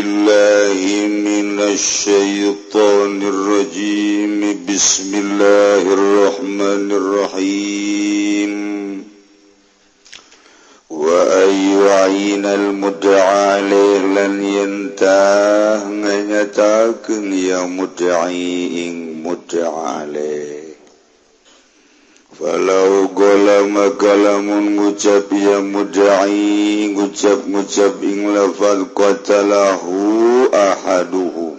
بالله من الشيطان الرجيم. بسم الله الرحمن الرحيم. وأيعين المدعى عليه لن ينتاه nganyatakeun ya mudda'i ing mudda'a alaih. Falau golama kalamun ngucap ya mudda'i ngucap-ngucap ing lafaz qatalahu ahaduhu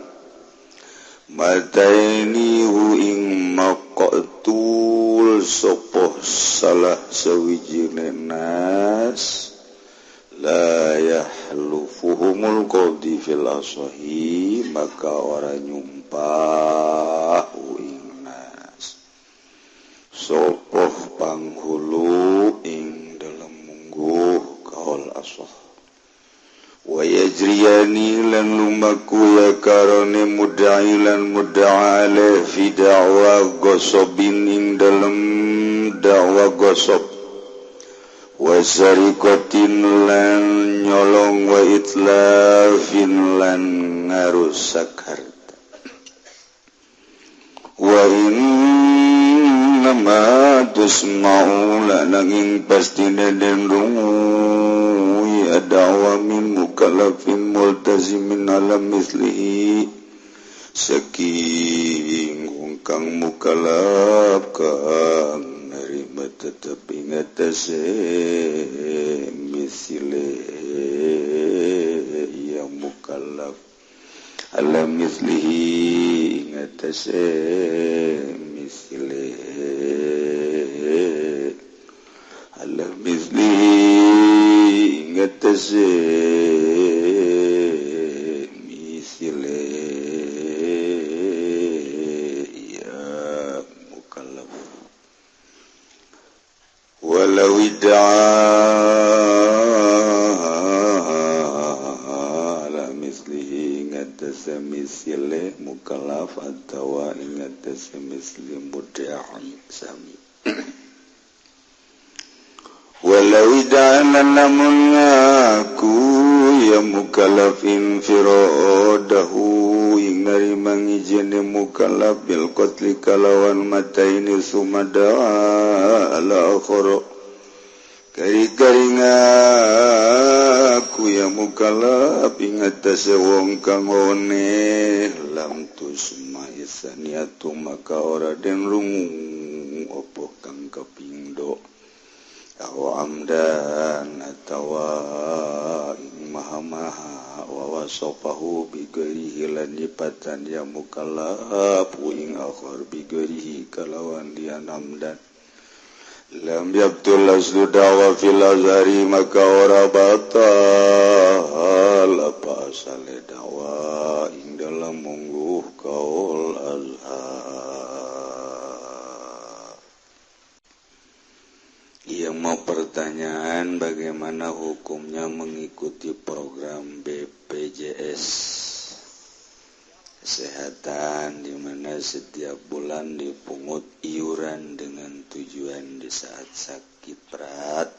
mataini hu ing maqtul sopoh salah sawijine nas la yahlufuhumul qadi fil asahi maka ora nyumpah ing nas sopoh panghulu ing dalem mungguh kaul asah. Wa yajriyani lan lumaku ya karone mudda'i lan mudda'a alaih fi da'wa gosobin ing dalem da'wa gosob wa sarikotin lan nyolong wa itlafin lan ngarusak harta. Wa innama tusma'u la nanging pastine den rungu ya da'wa min mukallafin multazimin ala mislihi saking kang mukallaf kang nerima tetep ing atase misle ya mukallaf ala mislihi ing atase misle ala mislihi ing atase misle ya mukallaf. Walau idda'a ala mislihi ing atase misle mukallaf atawa ing atase misle mudda'i sami. Walau idana lamun ngaku ya mukallafin firadahu ing narima ngijine mukallaf bil qatli kalawan mataini sumada ala akhara kari-kari ngaku ya mukallaf ing atase wong kang one lam tusma isaniatu maka ora den rungu apa kang kapindho aw amdan atawa maha-maha wa wasafahu bi ghairihi lan nyipatan ya mukallaf ing akhar bi ghairihi kalawan liyan amdan lam yabtul aslu da'wa fil azhari maka ora batal apa asale da'wa ing dalam mungguh kaul azhar. Yang mau pertanyaan bagaimana hukumnya mengikuti program BPJS Kesehatan di mana setiap bulan dipungut iuran dengan tujuan di saat sakit berat,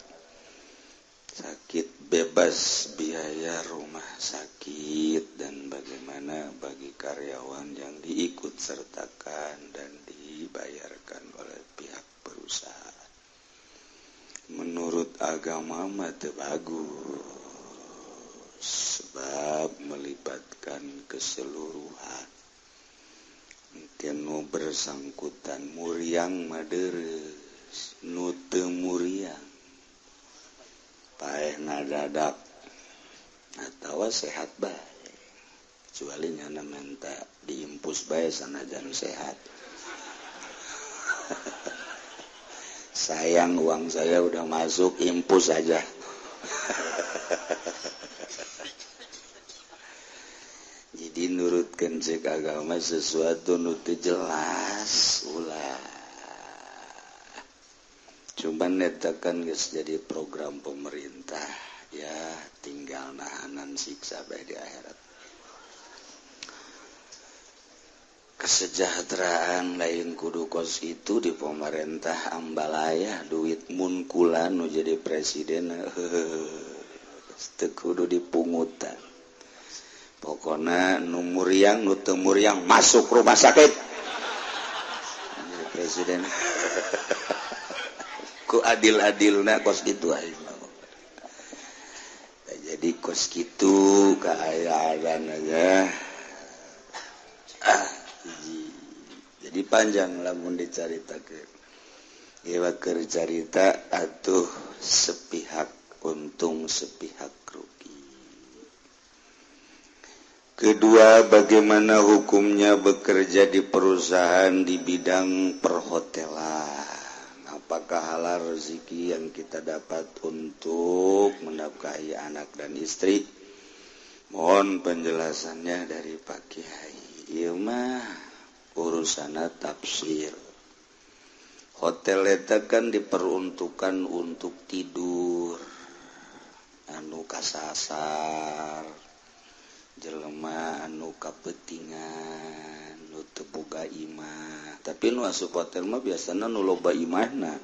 sakit bebas biaya rumah sakit, dan bagaimana bagi karyawan yang diikut sertakan dan dibayarkan oleh pihak perusahaan. Menurut agama mah teu bagus sebab melibatkan keseluruhan. Mungkin nu bersangkutan muriang mah dereus, nu teu muriang paeh ngadadak atawa sehat bae. Kecuali nyana menta diimpus bae sanajan sehat. Sayang uang saya udah masuk, impus aja. Jadi nurutkan cek agama sesuatu nu teu jelas ulah. Cuman eta kan geus jadi program pemerintah ya, tinggal nahanan siksa bae di akhirat. Kesejahteraan lain kudu kos itu di pemerintah ambalaya duit munkulan nu jadi presiden teu kudu dipungutan. Pokokna Pokona nu muriang nu teu muriang masuk rumah sakit. Jadi presiden ku adil-adilna kos kitu aing. Jadi kos kitu kaayaan aja. Jadi panjang lamun dicaritakeun. Ieu keur carita atuh sepihak untung sepihak rugi. Kedua, bagaimana hukumnya bekerja di perusahaan di bidang perhotelan? Apakah halal rezeki yang kita dapat untuk menafkahi anak dan istri? Mohon penjelasannya dari Pak Kiai. Ieu mah urusanna tafsir. Hotel eta kan diperuntukkan untuk tidur, anu kasasar, jelema anu kapetingan, nu teu boga imah. Tapi nu asup hotel mah biasana nu loba imahna.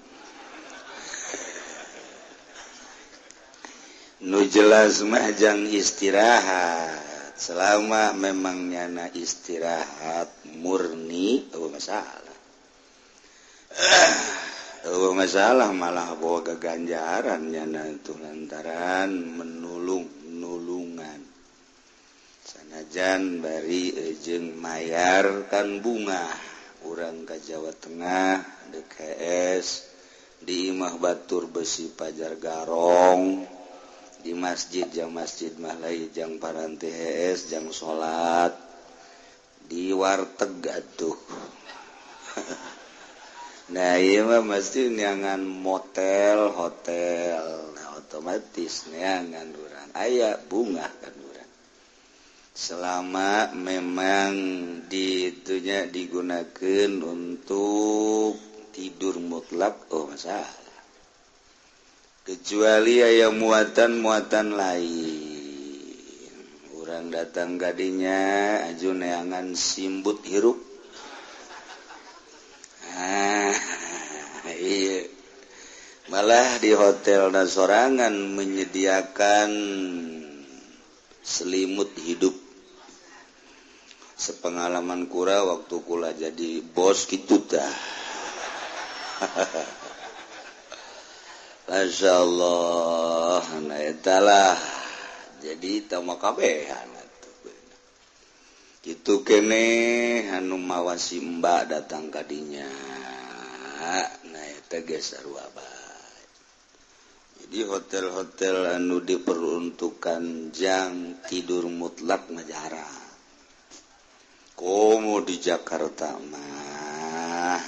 Nu jelas mah jang istirahat. Selama memang nyana istirahat murni, eueuh masalah. Eueuh masalah malah boga ganjaran nyana itu lantaran menulung nulungan. Sanajan bari jeung mayar kan bunga urang ka Jawa Tengah DKS di Imah Batur Besi Pajar Garong di masjid jang masjid mah lain jang paranti HS jang salat di warteg atuh. Nah ieu mah mesti neangan motel hotel, nah otomatis neangan urang aya bunga kan urang. Selama memang ditunya digunakan untuk tidur mutlak, oh masalah. Kecuali aya muatan-muatan lain. Urang datang kadinya aju neangan simbut hirup. Ah, iya. Malah di hotel sorangan menyediakan selimut hidup. Sepengalaman kura waktu kula jadi bos gitu dah. Masya Allah, nah etalah. Jadi tama kabehan atuh. Kitu keneh anu mawa si mbak datang kadinya. Nah eta geus sarua bae. Jadi hotel-hotel anu diperuntukkan jang tidur mutlak mah jarang. Komo di Jakarta mah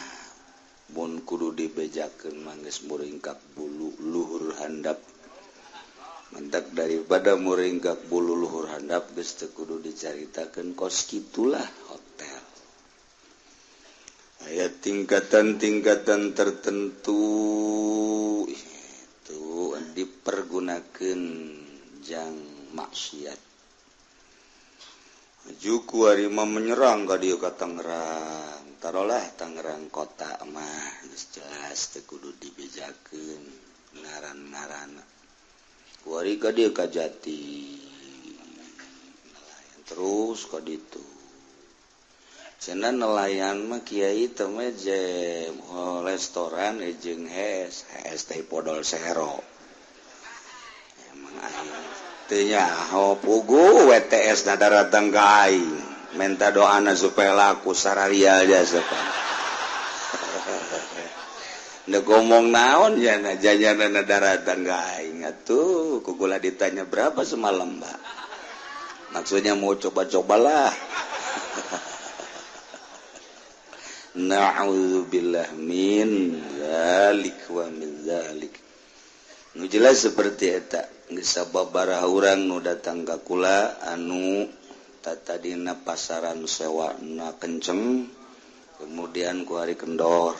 mun kudu dibejakeun mah geus muringkak bulu luhur handap. Mentak daripada muringkak bulu luhur handap geus teu kudu dicaritakeun kos kitulah hotel. Aya tingkatan-tingkatan tertentu itu dipergunakeun jang maksiat. Juku ari mah menyerang ka dieu ka Tangerang. Tarolah Tangerang kota mah geus jelas teu kudu dibejakeun ngaran-ngaranna. Kuari ka dieu ka Jati. Nelayan terus ka ditu. Cenah nelayan mah kiai teh mah jeung restoran jeung hes, hes teh podol sero. Emang aing teu nyaho pugu WTS na daratang ka aing. Menta doana supaya laku sararia jasa. Ndek ngomong naon ya na janyana daratang ka aing atuh kugula ditanya berapa semalam, Mbak. Maksudnya mau coba-cobalah. Na'udzubillah min dzalik wa min dzalik. Nu jelas seperti eta geus sababaraha urang nu datang ka kula anu tatadina pasaran sewana kenceng kemudian ku hari kendor.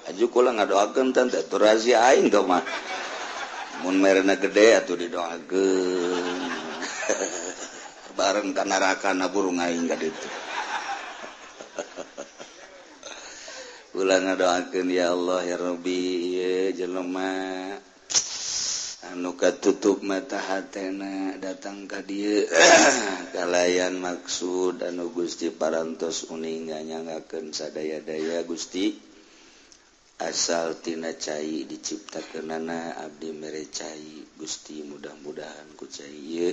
Aju kula ngadoakeun teh atuh razia aing teh mah. Mun merena gede atuh didoakeun. Bareng ka neraka na burung aing ka ditu. Kula ngadoakeun ya Allah ya Rabbi ieu jelema Anu katutup mata hatena datang ka dieu kalayan maksud anu Gusti parantos uninga nyangakeun sadaya-daya Gusti asal tina cai diciptakeunana abdi mere cai Gusti mudah-mudahan ku cai ieu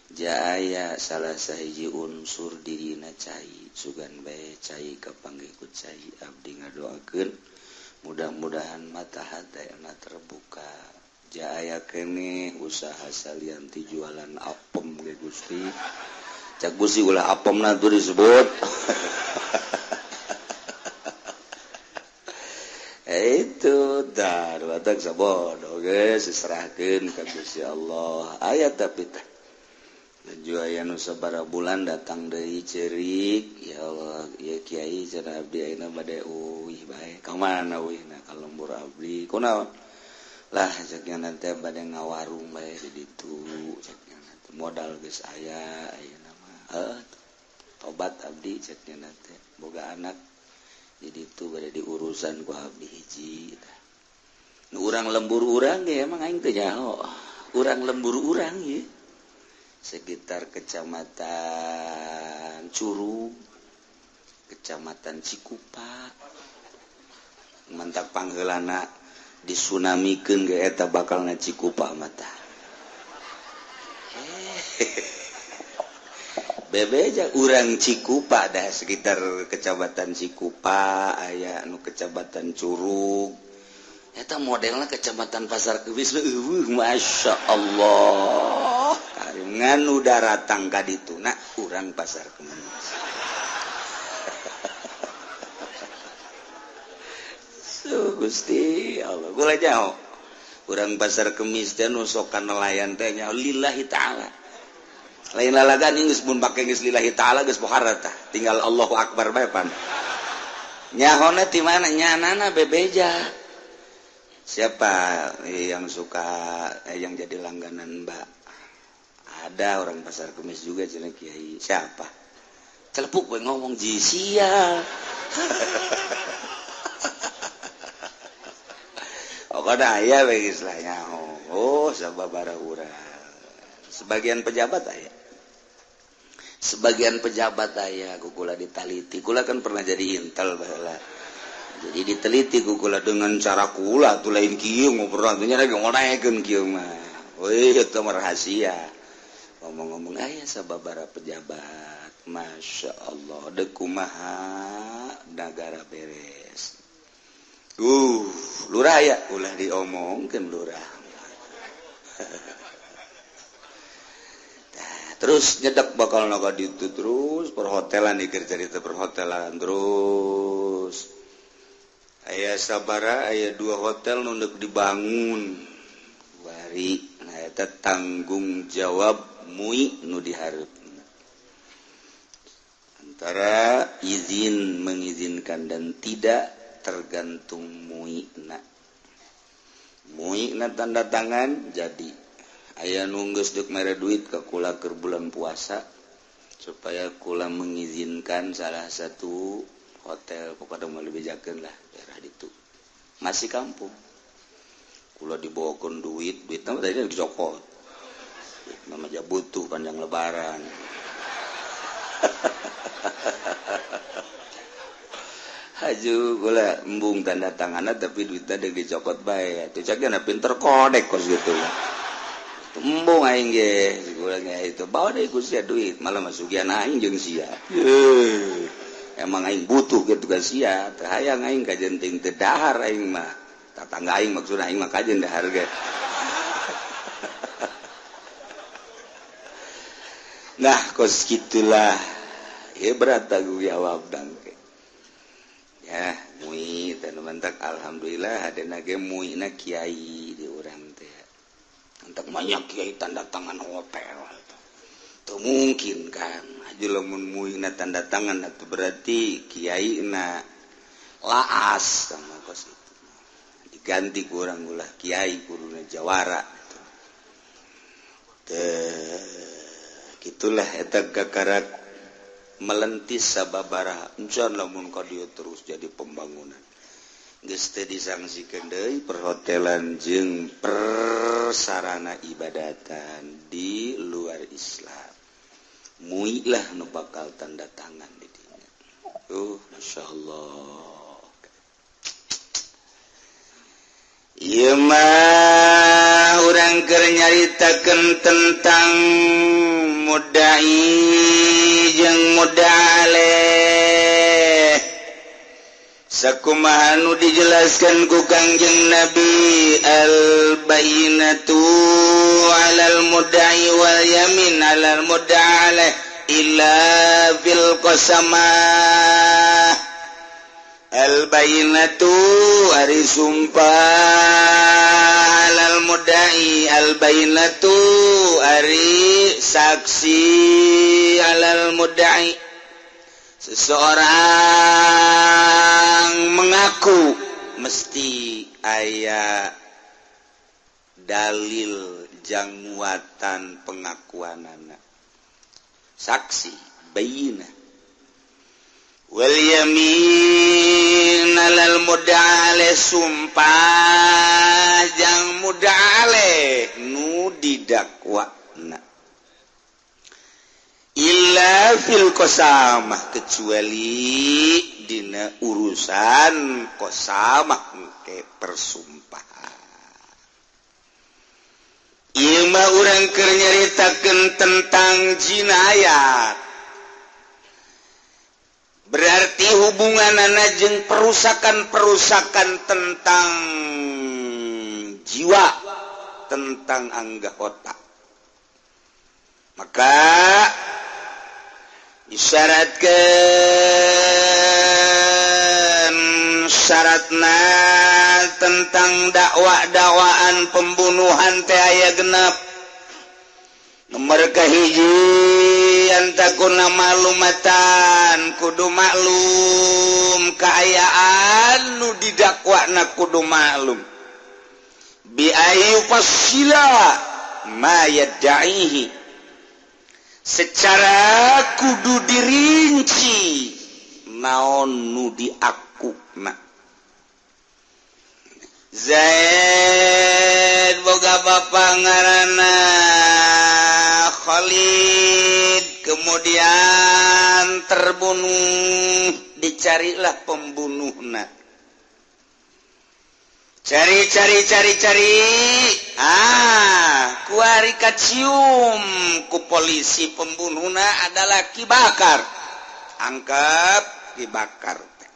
jaya salah sahiji unsur dirina cai sugan bae cai kapanggih ku cai abdi ngadoakeun mudah-mudahan mata hatena terbuka jaya kene usaha salian ti jualan apem ge Gusti cak Gusti ulah apemna tuh disebut. Itu dar batak sabodo geus diserahkeun ka Gusti Allah aya tapi teh laju aya nu sabaraha bulan datang deui ceurik ya Allah ya kiai cenah abdi ayeuna bade uih bae ka mana uihna ka lembur abdi kunaon lah ceknya nanti bade ngawarung bae di ditu ceknya nanti modal geus aya ayeuna mah tobat abdi ceknya nanti boga anak di ditu bade diurusan ku abdi hiji tah nu urang lembur urang ge emang aing teu nyaho urang lembur urang ye sekitar kecamatan Curug kecamatan Cikupa mantak pangheulana disunamikeun ge eta bakal na Cikupa mata. Bebeja urang Cikupa dah sekitar kecamatan Cikupa aya anu kecamatan Curug eta modelna kecamatan Pasar Kemis eueuh Masya Allah ngan udah ratang ka dituna urang Pasar Kemis. Gusti Allah gula jauh urang Pasar Kemis teh nu sok ka nelayan teh nya lillahi ta'ala lain lalagan geus mun pake geus lillahi ta'ala geus pohara tah tinggal Allahu akbar bae pan nyahona ti mana nyanana bebeja siapa yang suka yang jadi langganan Mbak ada orang Pasar Kemis juga cenah kiai siapa celepuk we ngomong jisia. Pokoknya aya we geus lah nyaho. Oh sababaraha urang. Sebagian pejabat aya. Sebagian pejabat aya ku kula ditaliti. Kula kan pernah jadi intel baheula. Jadi diteliti ku kula dengan cara kula tuh lain kieu ngobrol teh nya ngonaekeun kieu mah. Weuh eta mah rahasia. Ngomong-ngomong aya sababaraha pejabat. Masya Allah deuk kumaha nagara beres. Lurah ya ulah diomongkeun lurah. Nah, terus nyedek bakal naga ditu terus perhotelan dikir cerita perhotelan terus. Aya sabara aya 2 hotel nu deuk dibangun. Bari nah eta tanggung jawab MUI nu dihareup. Antara izin mengizinkan dan tidak tergantung muina. Muina tanda tangan jadi aya nu geus deuk mere duit ka kula keur bulan puasa supaya kula mengizinkan salah satu hotel pokokna mah dibejakeun lah daerah ditu masih kampung kula dibawakeun duit duitna tadi dicokot duit mah aja butuh panjang lebaran. Haju gula embung tanda tanganna tapi duitna deuk dicokot bae. Atuh cak na pinter kodek kos gitu. Embung aing ge gula ge itu bawa deui ku sia duit malah masugian aing jeung sia. Emang aing butuh kitu ka sia, teu hayang aing kajen ting teu dahar aing mah. Tatangga aing maksudna aing mah kajen dahar ge. Nah, kos kitulah. Ya berat tanggung jawab dangke. Ya, MUI teh mantak alhamdulillah ada nage MUI na kiai di urang teh. Mantak banyak kiai tanda tangan hotel. Teu mungkin kan. Haji lamun MUI na tanda tangan atuh berarti kiai na laas sama kos itu. Diganti ku urang ulah kiai kuruna jawara. Teh gitulah eta gakarak melentis sababaraha encan lamun ka dieu terus jadi pembangunan. Geus teu disangsikeun deui perhotelan jeung persarana ibadatan di luar Islam. Mui lah nu bakal tanda tangan di dinya. Masya Allah. Ieu mah urang keur nyaritakeun tentang mudai jeung mudaleh. Sakumaha nu dijelaskan ku Kangjeng Nabi al-bayyinatu 'alal mudda'i wal yamin 'alal mudda'a alaih illa fil qasamah. Al-bayyinatu ari sumpah 'alal mudda'i, al-bayyinatu ari saksi 'alal mudda'i. Seseorang mengaku mesti aya dalil jang muatan pengakuanana. Saksi bayinah. Wal yamin alal mudda'a sumpah jang mudda'a nu didakwana. Illa fil qasamah kecuali dina urusan qasamah ke persumpahan. Ieu mah urang keur nyaritakeun tentang jinayat. Berarti hubunganana jeung perusakan-perusakan tentang jiwa, tentang angga otak. Maka disyaratkan syaratna tentang dakwa-dakwaan pembunuhan teh aya genep. Nomor kahiji antakuna malumatan kudu maklum kaayaan nu didakwana kudu maklum. Bi ayu fasila ma yad'ihi secara kudu dirinci naon nu diakukna. Zaid boga bapa ngaranna Khalid, kemudian terbunuh, dicarilah pembunuhna. Cari cari cari cari, kuari kacium ku polisi pembunuhna adalah Ki Bakar. Angkap Ki Bakar teh.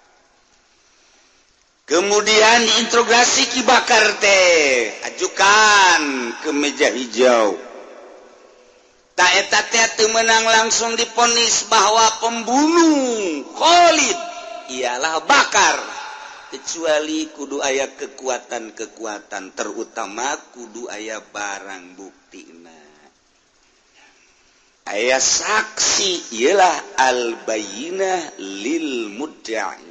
Kemudian diinterogasi Ki Bakar teh, ajukan ke meja hijau. Ta eta teh teu meunang langsung diponis bahwa pembunuh Khalid ialah Bakar. Kecuali kudu aya kekuatan-kekuatan, terutama kudu aya barang buktina. Aya saksi ialah al-bayyinah lil mudda'i.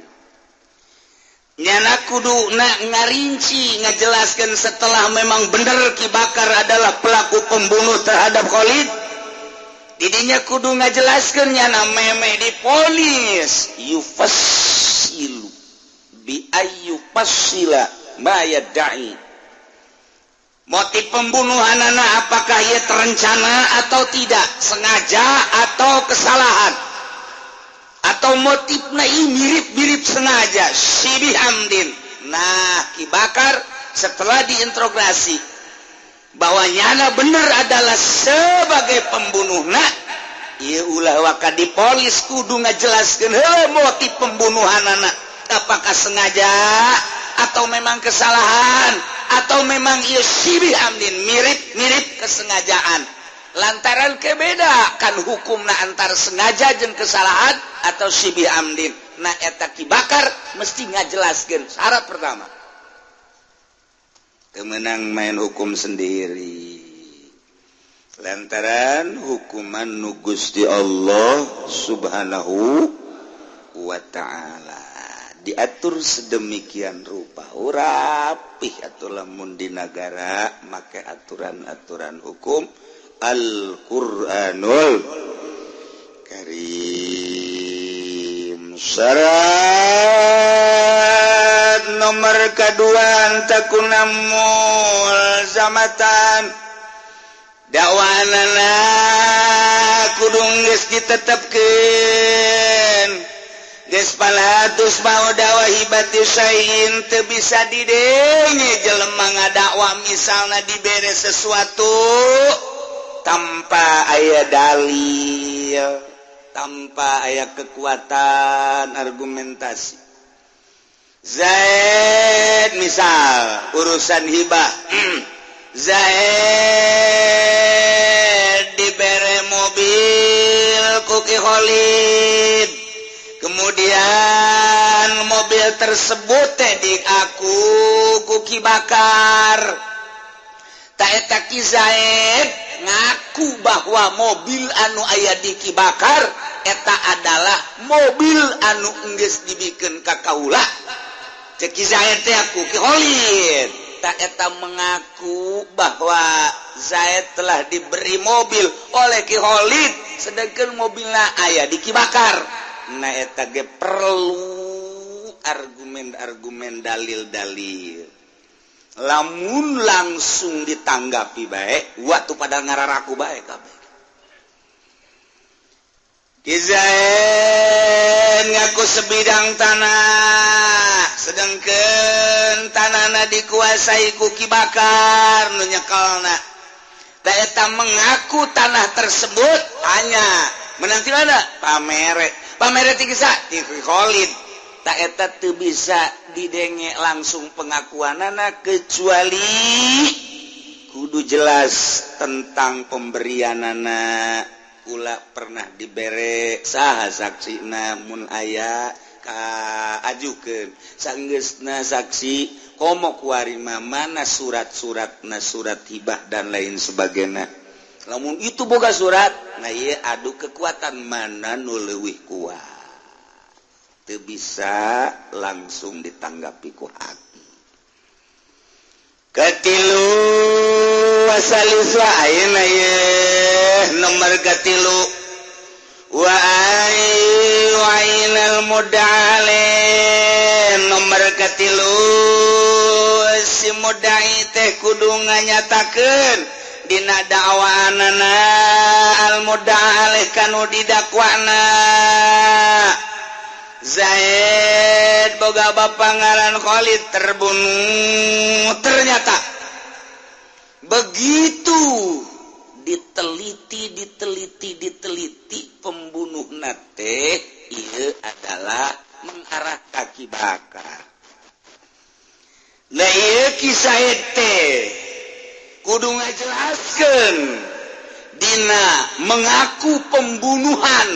Nyana kudu na ngarinci ngajelaskan setelah memang bener Ki Bakar adalah pelaku pembunuh terhadap Khalid. Didinya kudu ngajelaskan nyana meme diponis yufassilu bi ayyu fasila ma yad'i. Motif pembunuhan anak apakah ia terencana atau tidak, sengaja atau kesalahan, atau motifna mirip-mirip sengaja sibih amdin. Nah Ki Bakar setelah diinterogasi bahwa nyana bener adalah sebagai pembunuhna, ieu ulah waka dipolis kudu ngajelaskeun heuh motif pembunuhan anak apakah sengaja atau memang kesalahan atau memang ieu sibih amdin mirip-mirip kesengajaan. Lantaran kebeda kan hukumna antar sengaja jeung kesalahan atau sibih amdin. Nah eta Ki Bakar mesti ngajelaskeun syarat pertama. Kemenang main hukum sendiri. Lantaran hukuman nu Gusti Allah Subhanahu wa ta'ala diatur sedemikian rupa rapih atau lamun di nagara make aturan-aturan hukum Al-Qur'anul Karim. Syarat nomor nomor kedua antakuna mulzamatan dakwaanana kudu geus ditetepkeun geus palatus mau dakwah hibati syai'in teu bisa didenge jelema ngadakwa misalna dibere sesuatu tanpa aya dalil, tanpa aya kekuatan argumentasi. Zaid misal urusan hibah, Zaid dibere mobil ku Ki Khalid, kemudian mobil tersebut teh diaku ku Ki Bakar. Ta eta Ki Zaid ngaku bahwa mobil anu aya di Ki Bakar eta adalah mobil anu enggeus dibikeun ka kaula. Cek Ki Zaid teh aku Ki Khalid. Ta eta mengaku bahwa Zaid telah diberi mobil oleh Ki Khalid, sedangkan mobilna aya di Ki Bakar. Nah eta ge perlu argumen-argumen, dalil-dalil. Lamun langsung ditanggapi baik, waktu pada ngararaku baik kabeh. Ki Zaid ngaku sebidang tanah, sedangkan tanahna dikuasai ku Ki Bakar nu nyekelna. Ta eta mengaku tanah tersebut hanya menang ti mana? Pamere. Pamere ti saha? Ti Khalid. Ta eta teu bisa didenge langsung pengakuanana kecuali kudu jelas tentang pemberianana. Kula pernah dibere, saha saksina, mun aya kaajukeun sanggeusna saksi komo kuari mah mana surat-suratna, surat hibah dan lain sebagainya. Lamun itu boga surat, nah ieu adu kekuatan mana nu leuwih kuat, teu bisa langsung ditanggapi ku hati. Katilu wasaliswa ayeuna ye nomor katilu wa ainal mudale nomor katilu si mudai teh kudu nganyatakeun dina dakwaanana al mudale kanu didakwana. Zaid boga bapa ngaran Khalid terbunuh. Ternyata begitu diteliti diteliti diteliti pembunuh teh ieu adalah mengarah ka Ki Bakar. Nah ieu Ki Zaid teh kudu ngajelaskeun dina mengaku pembunuhan,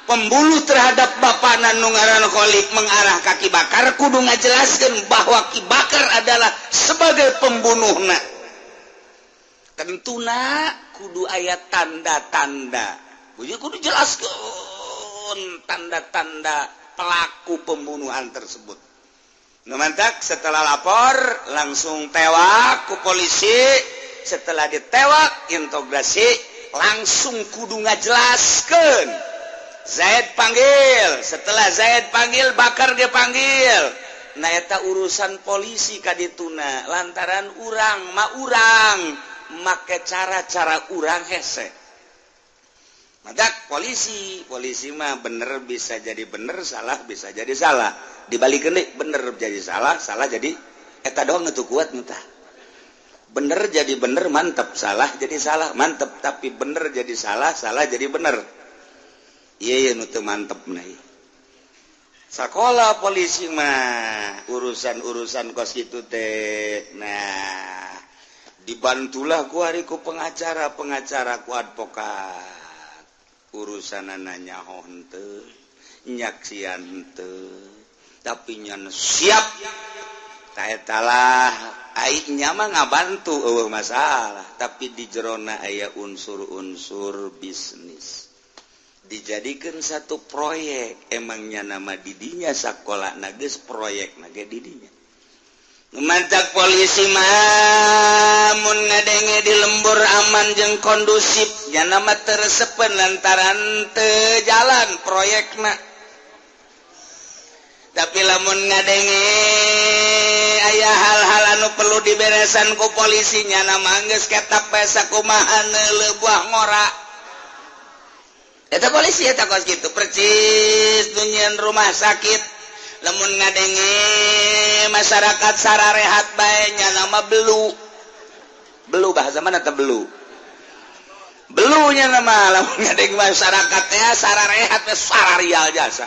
pembunuh terhadap bapana nu ngaran Khalid mengarah ka Ki Bakar, kudu ngajelaskeun bahwa Ki Bakar adalah sebagai pembunuhna. Tentuna kudu aya tanda-tanda, kudu jelaskeun tanda-tanda pelaku pembunuhan tersebut. Nu mantak setelah lapor langsung tewak ku polisi, setelah ditewak interogasi langsung kudu ngajelaskeun. Zaid panggil, setelah Zaid panggil Bakar dia panggil. Nah eta urusan polisi kadituna lantaran urang mah urang make cara-cara urang hese. Madak polisi, polisi mah bener bisa jadi bener, salah bisa jadi salah. Dibalikeun deui bener jadi salah, salah jadi eta doang nu kuat nu tah. Bener jadi bener mantep, salah jadi salah mantep, tapi bener jadi salah, salah jadi bener. Iya nu teu mantep nah. Sekolah polisi mah urusan-urusan kos kitu teh. Nah, dibantulah ku ari ku pengacara, pengacara ku advokat. Urusanana nyaho henteu, nyaksian henteu, tapi nyan siap. Ta eta lah aing mah ngabantu eueuh masalah, tapi di jerona aya unsur-unsur bisnis. Dijadikan satu proyek, emangnya nama didinya sakola nages proyek nage didinya. Mantak polisi mah mun ngadenge di lembur aman jeung kondusif, nya nama teresepen lantaran teu jalan proyekna. Tapi lamun ngadenge aya hal-hal anu perlu diberesan ku polisinya, nama geus ketap bae sakumaha neuleuh buah ngora. Eta polisi eta kos kitu percis nu nyieun rumah sakit, lamun ngadenge masyarakat sararehat bae nya nama belu. Belu bahasa mana teh belu? Belunya nama lamun ngadenge masyarakat teh sararehat teh sararial jasa.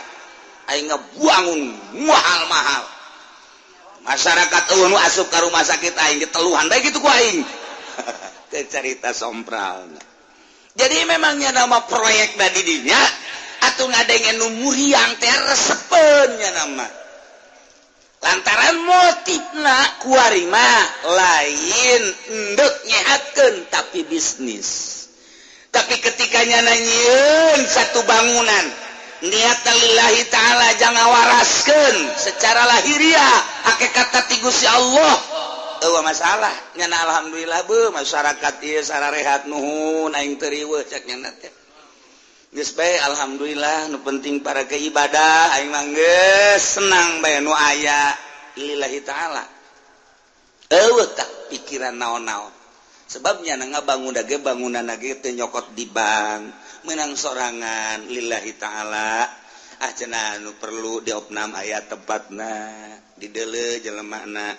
Aing ngebangun mahal-mahal. Masyarakat eueuh nu asup ka rumah sakit aing diteluhan bae kitu ku aing. Teu carita sompral. Jadi memangnya nama proyek da di dinya atuh ngadenge nu muriang teh resepeun nya nama. Lantaran motifna kuari mah lain endek nyehatkeun tapi bisnis. Tapi ketika nyana nyieun satu bangunan niat lillahi ta'ala jangan waraskeun secara lahiriah hakikatna ti Gusti Allah eueuh masalah nyana. Alhamdulillah beuh, masyarakat ieu sararehat, nuhun, aing teu riweuh cek nyana teh. Geus bae, alhamdulillah, nu penting para ke ibadah, aing mah geus senang bae nu aya lillahi ta'ala. Eueuh tah pikiran naon-naon sebabnya na ngabangun ge bangunan ge teu nyokot di bank, menang sorangan lillahi ta'ala. Ah, cenah nu perlu diopnam aya tempatna, dideuleu jelemana,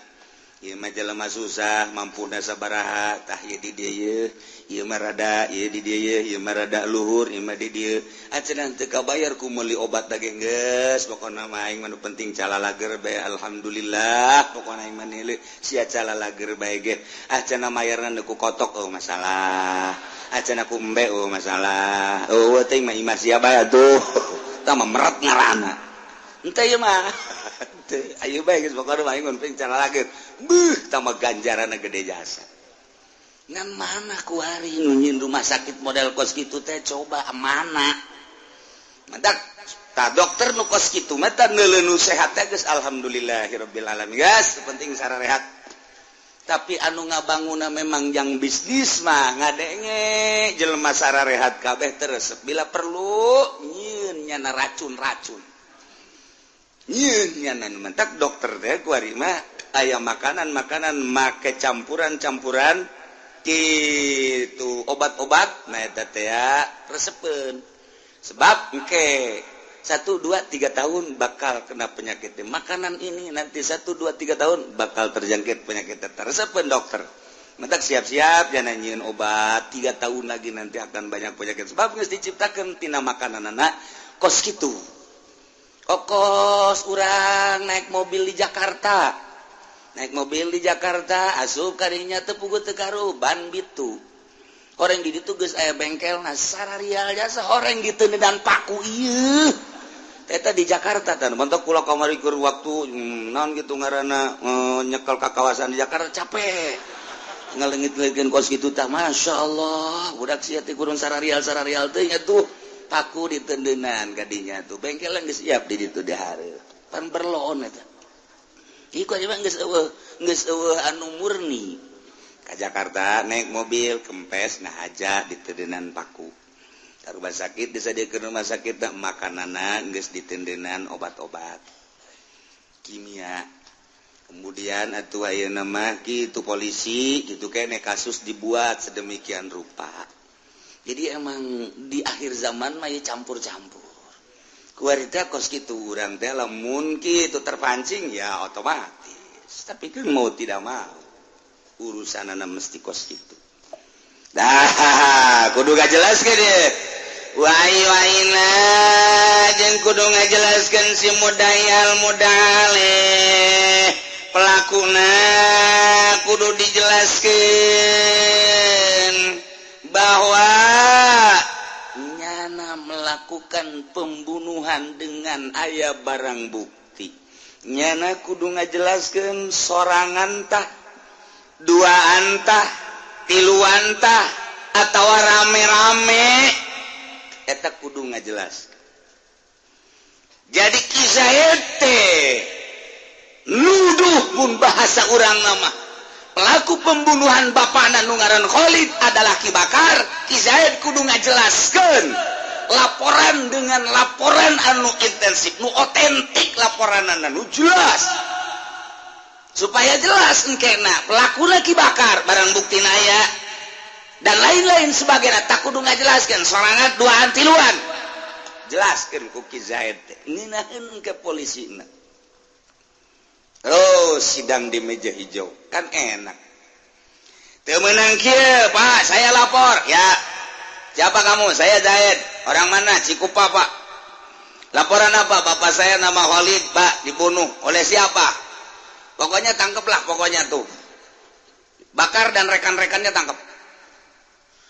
ieu mah jelema susah mampuna sabaraha, tah ieu di dieu yeuh, ieu mah rada ieu di dieu yeuh, ieu mah rada luhur, ieu mah di dieu. Ah, cenah teu kabayar ku meuli obat daging, geus pokona mah aing mah nu penting calalager bae, alhamdulillah, pokona aing mah nilai sia calalager bae ge. Ah, cenah mayarna ku kotok, oh masalah. Ah, cenah ku embe, oh masalah. Oh teh mah imah sia bae atuh, tah mah meret ngaranna henteu ieu mah. Ayo bae geus, pokona mah aing mun penting calalager. Beuh, tambah ganjaran gede jasa. Ngan mana kuari nu nyieun rumah sakit model kos kitu teh, coba mana matak ta dokter nu kos kitu mah tah neuleuh nu sehat teh geus alhamdulillahirabbil alamin, geus penting sararehat. Tapi anu ngabangunna memang yang bisnis mah ngadenge jelema sararehat kabeh terus bila perlu nyieun nyana racun-racun, nyieun nyana. Mentak dokter teh kuari mah aya makanan-makanan make campuran-campuran gitu obat-obat, nah eta teh resepeun sebab engke 1, 2, 3 tahun bakal kena penyakit makanan ini, nanti 1, 2, 3 tahun bakal terjangkit penyakit, resepeun dokter. Mentak siap-siap jangan nyieun obat 3 tahun lagi nanti akan banyak penyakit sebab geus diciptakeun tina makanan anak kos kitu. Kokos urang naik mobil di Jakarta, naik mobil di Jakarta asup kadinya teu puguh teu karu ban bitu horeng di ditu geus aya bengkel, nah sararial jasa horeng gitu dan paku ieu. Eta di Jakarta tan bentuk kula kamari keur waktu naon gitu ngaranna nyekel ka kawasan di Jakarta, capek ngalengit-lengitkeun kos kitu tah. Masya Allah, budak sia teh kurang sararial sararial teh nya tuh paku ditendenan kadinya tuh bengkel geus siap di ditu dihareup pan berloon eta. Iku aja geus eueuh, geus eueuh anu murni. Ka Jakarta naik mobil kempes, nah aja ditendenan paku. Ka rumah sakit disadiakeun rumah sakit teh makananna geus ditendenan obat-obat kimia. Kemudian atuh ayeuna mah kitu polisi gitu kene kasus dibuat sedemikian rupa. Jadi emang di akhir zaman mah campur-campur. Kuari teh kos kitu urang teh lamun kitu terpancing ya otomatis. Tapi kan mau tidak mau urusanana mesti kos kitu. Dah kudu ngajelaskeun ieu. Wai waina jeung kudu ngajelaskeun si mudayal mudale pelakuna kudu dijelaskeun bahwa nyana melakukan pembunuhan dengan aya barang bukti. Nyana kudu ngajelaskeun sorangan tah, duaan tah, tiluan tah, atau rame-rame, eta kudu ngajelas. Jadi kisah ete nuduh pun bahasa urang nama pelaku pembunuhan bapakna nu ngaran Khalid adalah Ki Bakar, Ki Zaid kudu ngajelaskeun Laporan dengan laporan anu intensif, nu otentik, laporan anu jelas, supaya jelas engkena pelaku lagi bakar, barang bukti naya dan lain-lain sebagainya. Tak kudu ngajelaskeun sorangan, duaan, tiluan, jelaskeun ku Ki Zaid teh ngeunaheun ke polisina. Terus sidang di meja hijau kan enak. Teu meunang kieu, Pak, saya lapor ya. Siapa kamu? Saya Zaid. Orang mana? Cikupa, Pak. Laporan apa? Bapak saya nama Khalid, Pak, dibunuh. Oleh siapa? Pokoknya tangkeplah, pokoknya tuh. Bakar dan rekan-rekannya tangkep.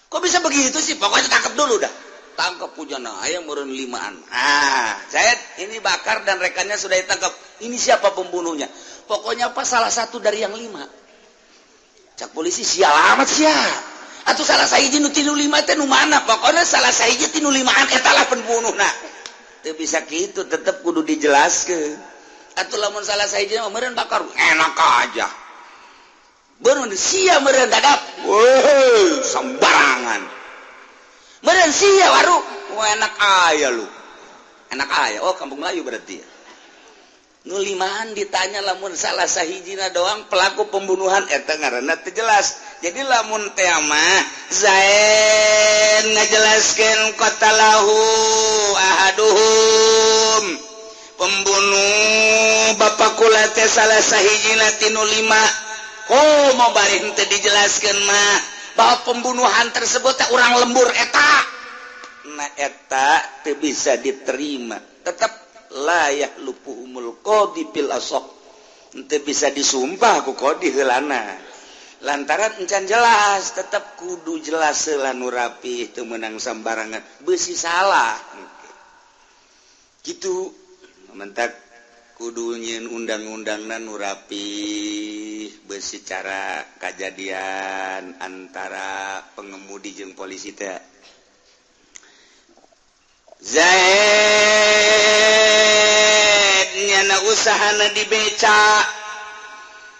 Kok bisa begitu sih? Pokoknya tangkep dulu dah. Tangkep pujana, ayam meureun limaan. Ah, Zaid, ini Bakar dan rekannya sudah ditangkap. Ini siapa pembunuhnya? Pokoknya apa salah satu dari yang lima. Cak polisi, sial amat sia. Atau salah sahiji nu tinu lima teh nu mana? Pokoknya salah sahiji tinu limaan eta lah pembunuhna. Teu bisa kitu, tetep kudu dijelaskeun. Atuh lamun salah sahiji mah meureun Bakar, enak aja. Beureun sia, meureun dadap. Woi, sembarangan. Meureun sia waru, wah, enak aja lu. Enak aja. Oh, kampung Melayu berarti ya. Nu limaan ditanya, lamun salah sahijina doang pelaku pembunuhan eta ngaranna teu jelas. Jadi lamun teh mah Zaid ngajelaskeun qatalahu ahaduhum, pembunuh bapak kula teh salah sahijina tinu lima. Oh, mau bari henteu dijelaskeun mah bahwa pembunuhan tersebut teh urang lembur eta. Nah, eta teu bisa diterima. Tetap la yahlufuhumul qadhi fil asah, henteu bisa disumpah ku qadhi heulana lantaran encan jelas. Tetap kudu jelas heula nu rapi, teu meunang sambarangan, beusi salah gitu. Mentak kudu nyieun undang-undangna nu rapi, beusi cara kajadian antara pengemudi jeung polisi teh. Zaid nyana usahana di beca.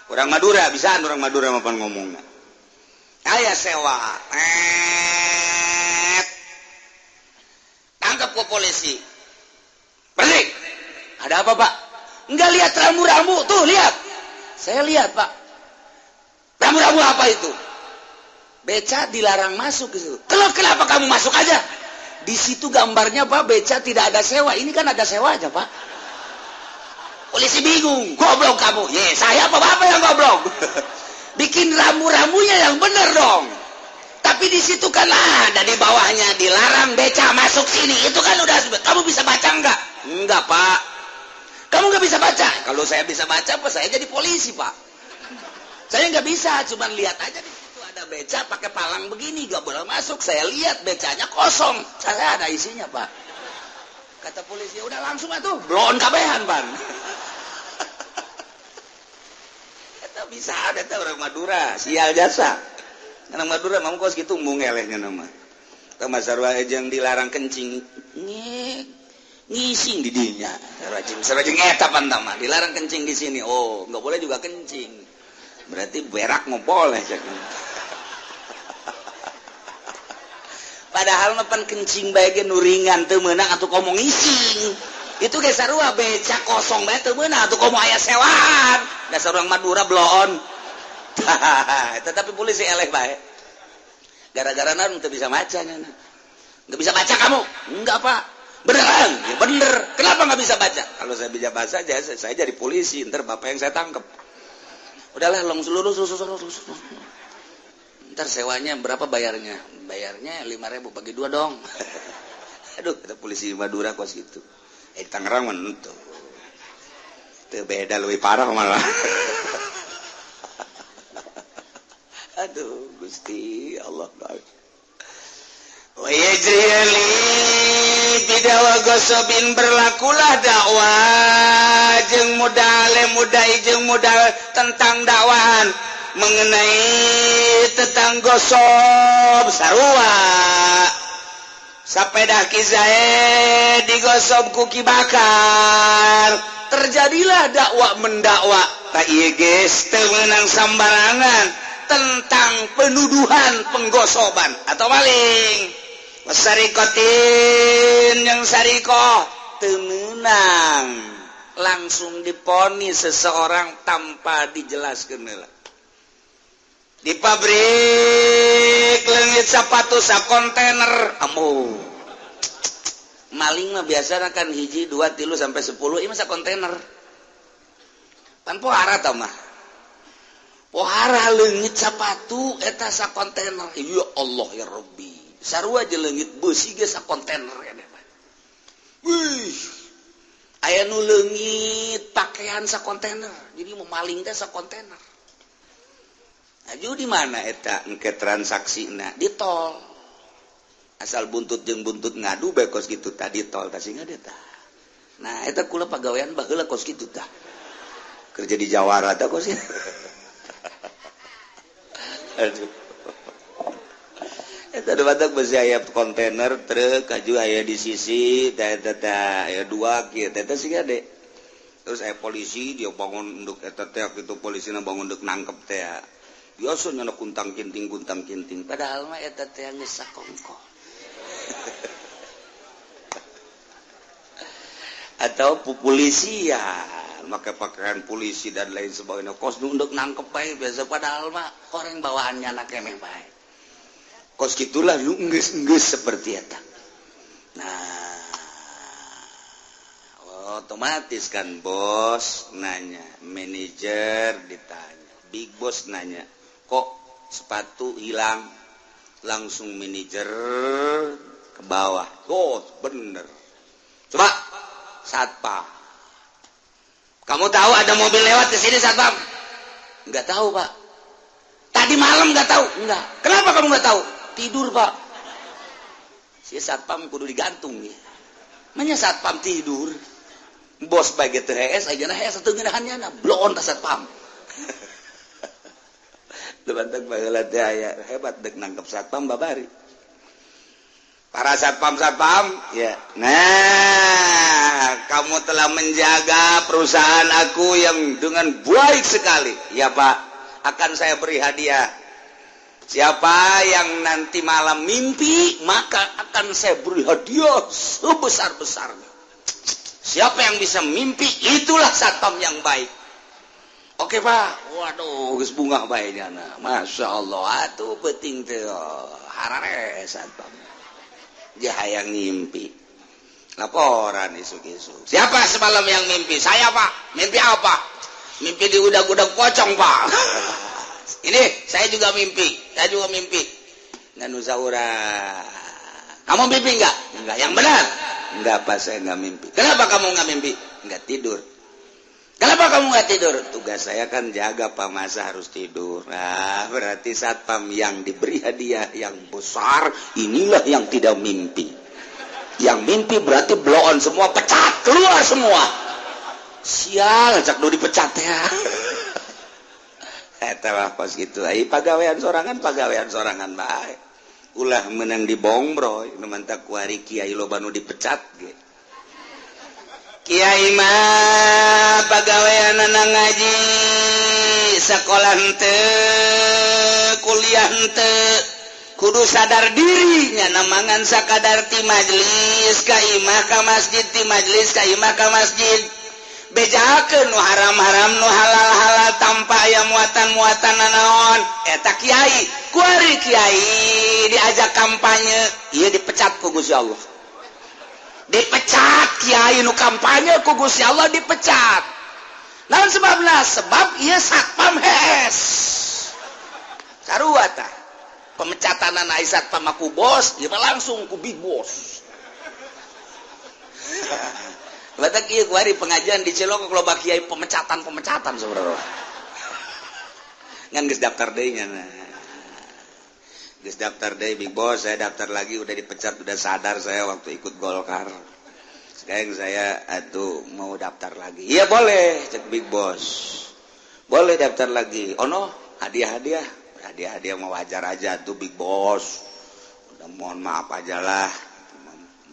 Orang Madura bisa, orang Madura mapan ngomongna aya sewa eh tangkap ke polisi. Balik, ada apa, Pak? Enggak lihat rambu-rambu tuh? Lihat, saya lihat, Pak. Rambu-rambu apa itu? Beca dilarang masuk ke situ. Kalau kenapa kamu masuk aja? Di situ gambarnya, Pak, beca tidak ada sewa. Ini kan ada sewa aja, Pak. Polisi bingung, goblok kamu. Ye, saya apa bapak yang goblok? Bikin rambu-rambunya yang bener dong. Tapi di situ kan ada di bawahnya dilarang beca masuk sini. Itu kan udah, kamu bisa baca enggak? Enggak, Pak. Kamu nggak bisa baca? Kalau saya bisa baca, apa saya jadi polisi, Pak? Saya nggak bisa, cuman lihat aja di situ ada beca pakai palang begini, nggak boleh masuk. Saya lihat becanya kosong, saya ada isinya, Pak. Kata polisi, udah langsung atuh, blon kabehan, Pan. Eta bisa ada tuh orang Madura, sial jasa. Orang Madura mau kos gitu mung elehnya nama. Tama sarua jeung dilarang kencing, ngising di dinya. Sarua jeung eta pan tama, dilarang kencing di sini. Oh, nggak boleh juga kencing. Berarti berak mau boleh cek. Padahal mah pan kencing bae ge nu ringan teu meunang atuh komo ngising. Itu ge sarua beca kosong bae teu meunang atuh komo aya sewaan. Dasar urang Madura bloon. Tetapi polisi eleh bae. Gara-gara naon teu bisa maca nya. Enggak bisa baca kamu? Enggak, Pak. Beneran? Ya bener. Kenapa nggak bisa baca? Kalau saya bisa baca aja, saya jadi polisi, ntar bapak yang saya tangkep. Udahlah, long seluruh, seluruh. Ntar sewanya berapa bayarnya? Bayarnya 5.000 bagi 2 dong. Aduh, kata polisi Madura kos gitu. Tangerang mah henteu. Teu beda, lebih parah malah. Aduh, Gusti Allah. Wa yajri bidawa gosobin, berlakulah dakwah jeung mudale mudai jeung modal tentang dakwaan mengenai tentang gosob sarua. Sepeda Ki Zaid digosob ku Ki Bakar, terjadilah dakwah mendakwa. Tak ieu geus teu meunang sambarangan tentang penuduhan penggosoban atau maling. Wasarikotin yang sariko teu meunang langsung diponis seseorang tanpa dijelaskeun heula. Di pabrik leungit sepatu sa kontainer, amu maling mah biasa kan hiji 2 3 sampai 10, ini mah kontainer pan pohara tah mah pohara leungit sepatu eta sa kontainer. Ya Allah ya Rabbi, sarua aja leungit beusi ge sa kontainer ya mah. Wih, aya nu leungit pakaian sa kontainer, jadi mau maling teh sa kontainer. Aju di mana eta engke transaksina di tol. Asal buntut jeung buntut ngadu bae kos kitu tadi tol tah sing ada tah. Nah eta kula pagawean baheula kos kitu tah. Kerja di Jawara tah kos kitu. Aduh. Eta batak besi aya kontainer truk aju aya di sisi tah eta tah aya dua kieu teh teh sing ade. Terus aya polisi dia bangun nduk eta teh kitu polisina bangun nduk nangkep teh. Biasa nyana kuntang kinting padahal mah eta teh geus sakongko. Atau polisi ya make pakaian polisi dan lain sebagainya kos nduk nangkep bae biasa padahal mah orang bawahannya anak emeh bae. Kos gitulah lu enggeus-enggeus seperti eta. Nah, otomatis kan bos nanya, manajer ditanya, big boss nanya, kok sepatu hilang? Langsung manajer ke bawah. Oh, bener. Coba satpam. Kamu tahu ada mobil lewat ke sini satpam? Enggak tahu, Pak. Tadi malam enggak tahu? Enggak. Kenapa kamu enggak tahu? Tidur, Pak. Si satpam kudu digantung ya. Manya satpam tidur. Bos bae teu hees aja nah hees teu ngeunahannya na bloon ka satpam. Lebantak baheula teh aya hebat dek nangkep satpam babari. Para satpam-satpam ya. Nah, kamu telah menjaga perusahaan aku yang dengan baik sekali. Ya, Pak, akan saya beri hadiah. Siapa yang nanti malam mimpi, maka akan saya beri hadiah sebesar-besarnya. Siapa yang bisa mimpi, itulah satpam yang baik. Oke Pak, waduh, geus bungah bae nyana. Masya Allah, atuh penting teh harare satpam. Dia hayang ngimpi. Laporan isuk-isuk. Siapa semalam yang mimpi? Saya Pak. Mimpi apa? Mimpi di udag-udag pocong Pak. Ini saya juga mimpi. Saya juga mimpi. Nganu saura. Kamu mimpi enggak? Enggak. Yang benar? Enggak Pak, saya enggak mimpi. Kenapa kamu enggak mimpi? Enggak tidur. Kenapa kamu nggak tidur? Tugas saya kan jaga Pak, masa harus tidur. Nah, berarti satpam yang diberi hadiah yang besar, inilah yang tidak mimpi. Yang mimpi berarti blow on semua, pecat, keluar semua. Sial, cak do dipecat ya. Eta mah kos kitu. Ai pagawean sorangan bae. Ulah menang dibongbroy, nu mantak kuari kiai loba nu dipecat ge. Kiai mah pagaweanana ngaji, sekolah henteu, kuliah henteu, kudu sadar diri nya mangan sakadar ti majelis ka imah ka masjid, ti majelis ka imah ka masjid. Bejakeun nu haram-haram nu halal-halal tanpa aya muatan-muatan nanaon. Eta kiai, kuari kiai diajak kampanye, ieu dipecat ku Gusti Allah. Dipecat kiai nu kampanye ku Gusti Allah dipecat. Naon sebabna? Sebab ieu satpam hees. Sarua tah. Pemecatanana ai satpam ku bos, ieu mah langsung ku big boss. Batak ieu kuari pengajian di Cilongok loba kiai pemecatan-pemecatan saudara. Ngan geus daftar deui nya. Geus daftar deui big boss, saya daftar lagi udah dipecat, udah sadar saya waktu ikut Golkar. Sekarang saya atuh mau daftar lagi. Iya boleh, cek big boss. Boleh daftar lagi. Oh no, hadiah-hadiah. Hadiah-hadiah mau wajar aja tuh big boss. Udah mohon maaf aja lah.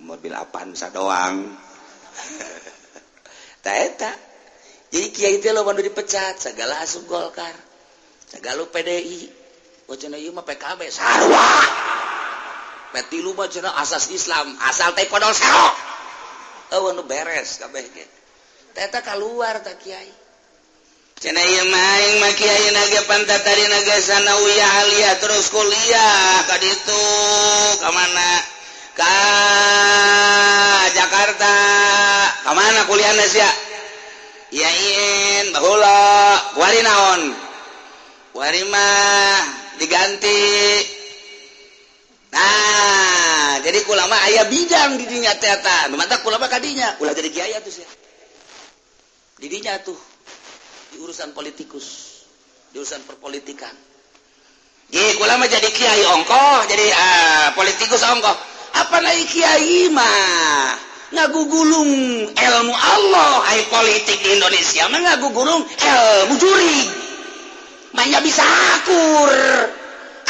Mobil Avanza doang. Ta eta. Jadi kiai teh loba nu dipecat, sagala asup Golkar. Sagala PDI. Wacana ieu mah PKB sarua. P3 mah cenah asas Islam, asal teh kodol serok. Eueuh nu beres kabeh ge. Teh eta kaluar tah kiai. Cenah ieu mah aing mah kiai na ge pantat tadi na ge sanawiyah aliyah terus kuliah ka ditu ka mana? Ka Jakarta. Ka mana kuliahna sia? IAIN baheula kuari naon? Kuari mah diganti. Nah, jadi kulama aya bidang di dinya teh eta. Nu matak kulama ka dinya, ulah jadi kiai atuh sia. Di dinya tuh di urusan politikus, di urusan perpolitikan. Ji kulama jadi kiai ongkoh, jadi politikus ongkoh. Apa naik kiai mah ngagugulung ilmu Allah, ai politik di Indonesia mah ngagugulung ilmu jurig. Manya bisa akur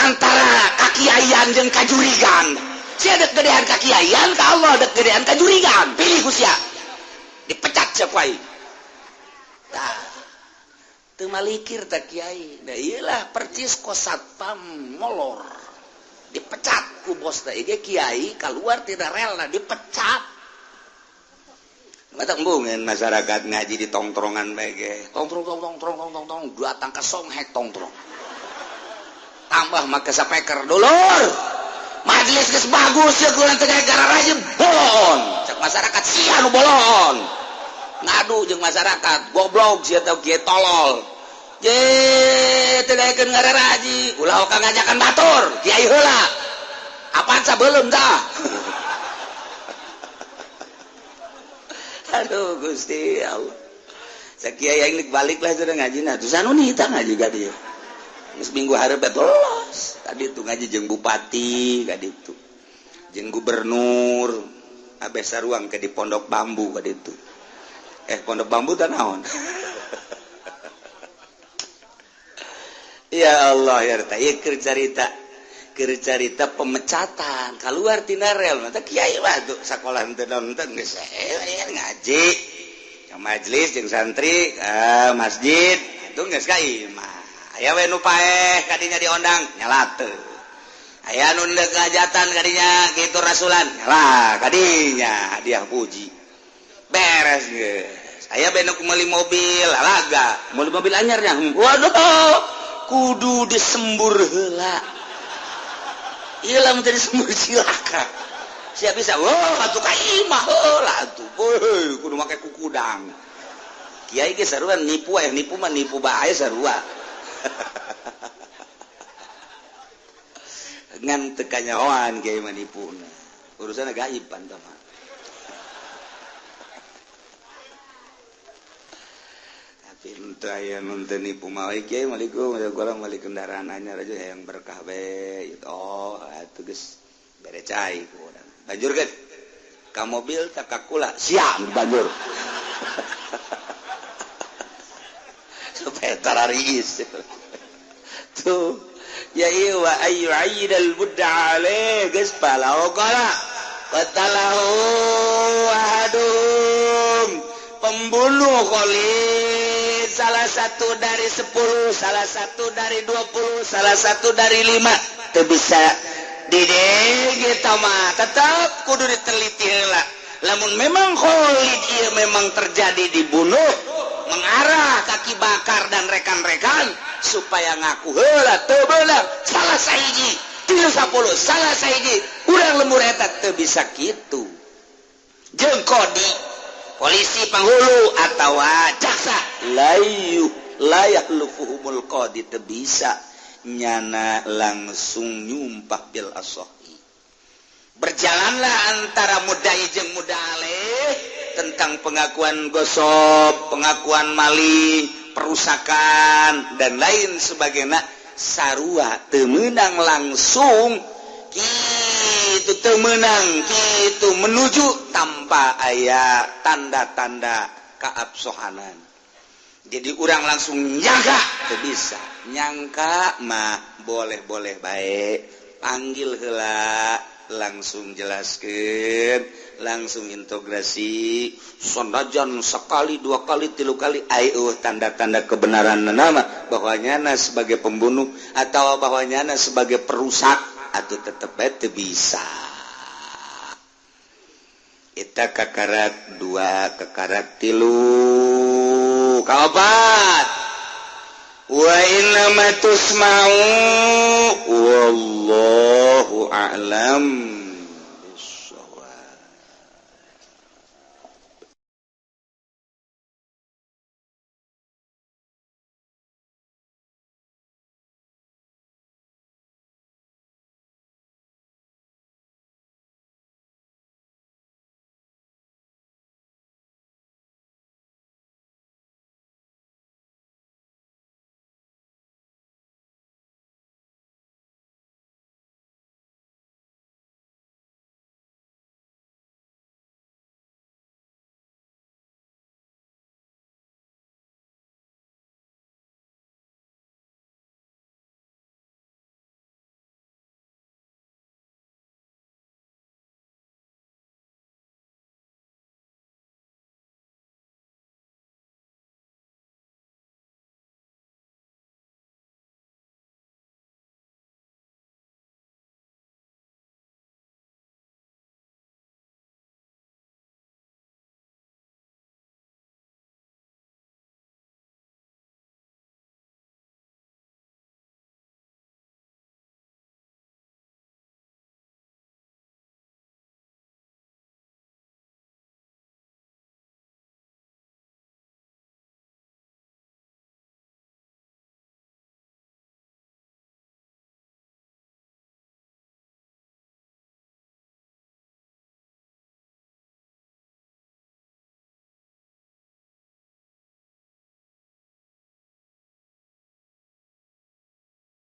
antara kakiaian jeung kajurigan. Sia dek gedean kakiaian ka Allah, dek gedean kajurigan. Pilih ku sia. Dipecat sia ku aing. Tah. Teu malikir tah kiai. Da ieu lah percis ko satpam molor. Dipecat ku bos teh ieu kiai keluar tidak rela dipecat. Mata embungeun masyarakat ngaji di tongtrongan bae ge. Tongtrong tong tong tong tong tong datang ka songhek tongtrong. Tambah make sapeker dulur. Majelis geus bagus ya kurang teh gara rajin bolon. Cek masyarakat sia nu bolon. Ngadu jeung masyarakat goblok sia teh kieu tolol. Ye teu daekeun ngararaji, ulah ka ngajakan batur, kiai heula. Apaan sabeuleum tah? Aduh Gusti Allah. Sakiai aing balik lah sudah ngaji nah. Terus anu nih ngaji ka dieu. Geus minggu hareup lolos. Tadi tuh ngaji jeung bupati ka ditu. Jeung gubernur. Abeh saruang ke di Pondok Bambu ka ditu. Pondok Bambu teh naon? Ya Allah ya ta ieu keur carita. Keur carita pemecatan keluar tina rel mata kiai mah tuh sakola henteu nonton geus ngaji ka majelis jeung santri ka masjid atuh geus ka imah aya we nu paeh kadinya diondang nyalate aya nu deuk hajatan kadinya kitu rasulan nyalah kadinya hadiah puji beres geus aya we nu meuli mobil laga meuli mobil anyarnya waduh kudu disembur heula ieu lamun teh disembur cilaka siap bisa wah atuh ka imah heula atuh heuh kudu make kukudang kiai ge sarua nipu aya nipu mah nipu bae sarua ngan teu kanyahoan kiai mah nipuna urusan gaib pan tah mah tapi henteu aya nu teu nipu mah kiai malikum urang balik kendaraan anyar aja hayang berkah we gitu. Oh atuh geus bere cai ku urang banjurkeun ka mobil tak ka kula siap banjur supaya tarariis tuh ya ieu wa ayu aidal budda alaih geus palau qala qatalahu ahadum pembunuh Khalid salah satu dari 10, salah satu dari 20, salah satu dari 5 teu bisa didege mah tetap kudu diteliti heula. Lamun memang Khalid ieu memang terjadi dibunuh mengarah kaki bakar dan rekan-rekan supaya ngaku heula teu beunang salah sahiji 30 salah sahiji urang lembur eta teu bisa kitu jeung kodi polisi panghulu atawa jaksa layu layak lufuhumul qadi teu bisa nyana langsung nyumpah bil asahi. Berjalanlah antara mudai jeung mudaleh tentang pengakuan gosop, pengakuan maling, perusakan dan lain sebagainya sarua teu meunang langsung kitu teu meunang kitu menuju tanpa aya tanda-tanda kaabsohanan. Jadi urang langsung nyangka teu bisa nyangka mah boleh-boleh bae panggil heula langsung jelaskeun langsung integrasi sanajan sekali dua kali tilu kali ayo tanda-tanda kebenaran nama bahwa nyana sebagai pembunuh atau bahwa nyana sebagai perusak Atuh tetep bae teu bisa. Eta kakarak dua, kakarak tilu, kaopat. Wa innama tusma'u wallahu a'lam.